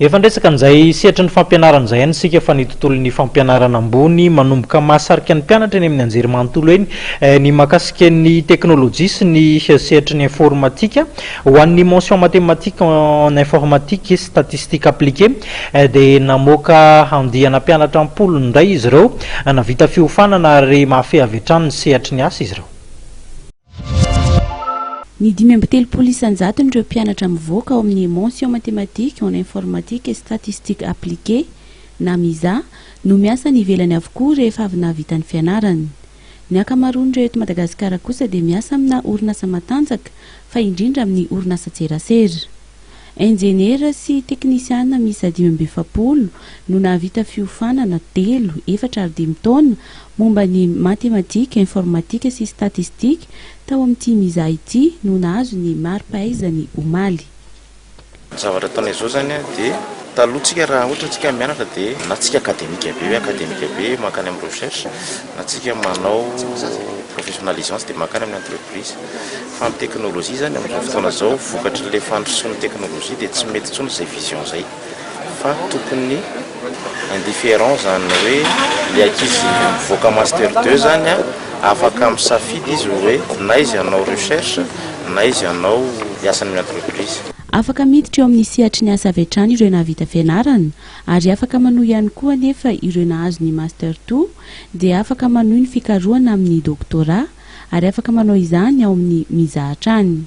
Efa niresaka an'izay sehatry ny fampianarana izay ihany isika fa ny tontolon'ny fampianarana ambony manomboka mahasarika ny mpianatra eny amin'ny anjerimanontolo eny ny mahakasika ny teknolojia sy ny sehatry ny informatika. Ho an'ny mention mathématique en informatique et statistique appliquée dia namoaka andiana mpianatra am-polony indray izy ireo nahavita fiofanana ary mahafehy avy hatrany ny sehatry ny asa izy ireo. Ny 35 isan-jaton'ireo mpianatra mivoaka ao amin'ny mention mathématique en informatique et statistique appliquée na MISA no miasa any ivelany avokoa rehefa avy nahavita ny fianarany. Ny ankamaroan'ireo eto Madagasikara kosa dia miasa amina orinasa matanjaka fa indrindra amin'ny orinasan-tserasera. Injeniera sy teknisiana miisa 45 no nahavita fiofanana telo, efatra ary dimy taona momba ny matematika, informatika sy statistika tao amin'ity MISA ity no nahazo ny mari-pahaizany omaly. Ny zavatra ataonay izao izany dia taloha tsika raha ohatra tsika mianatra dia na tsika akademika be hoe akademika be mankany amin'ny recherche na tsika manao professionnalisance dia mankany amin'ny entreprise. Fa ny teknolojia izany amin'izao fotoana izao vokatr'ilay fandrosoan'ny teknolojia dia tsy mety intsony izay vision izay fa tokony indifférent izany hoe ilay ankizy mivoaka master deux izany an afaka misafidy izy hoe na izy hanao recherche na izy hanao hiasa any amin'ny entreprise. Afaka miditra eo amin'ny sehatry ny asa avy hatrany ireo nahavita fianarana ary afaka manohy ihany koa anefa ireo nahazo ny master two dia afaka manohy ny fikarohana amin'ny doctorat ary afaka manao izany ao amin'ny Miza hatrany.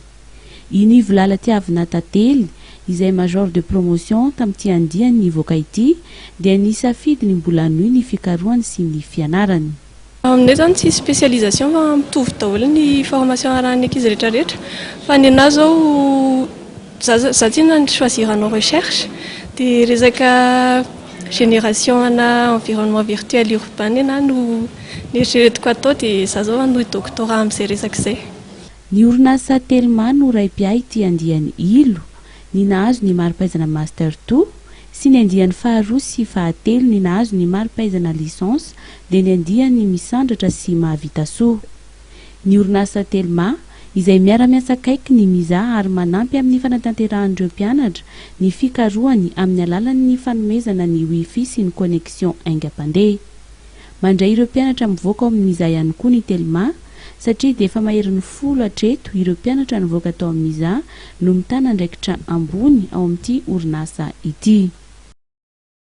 I Nivo Lalatiavina Tantely, izay major de promotion tamin'ity andiany nivoaka ity, dia nisafidy ny mbola hanohy ny fikarohany sy ny fianarany. Aminay izany tsisy spécialisation fa mitovy daholo ny formation arahan'ny ankizy rehetra rehetra fa ny anahy izao za za tsinona ny choisir hanao recherche dia resaka génération ana environnement virtuel urbain ny anahy no Neritreretiko atao dia za zao hanohy doctorat amin'izay resaka izay. Ny orinasa Telma no ray mpiahy ity andiany Ilo, ny nahazo ny mari-pahaizana Master Two, sy ny andiany faharoa sy fahatelo ny nahazo ny mari-pahaizana Licence dia ny andiany Misandratra sy Mahavita Soa. Ny orinasa Telma, izay miara-miasa akaiky ny Miza ary manampy amin'ny fanatanterahan'ireo mpianatra ny fikarohany amin'ny alalan'ny fanomezana ny Wifi sy ny connexion haingam-pandeha. Mandray ireo mpianatra mivoaka ao amin'ny Miza ihany koa ny Telma, satria dia efa maherin'ny 10 hatreto ireo mpianatra nivoaka tao amin'ny Miza no mitana andraikitra ambony ao amin'ity orinasa ity.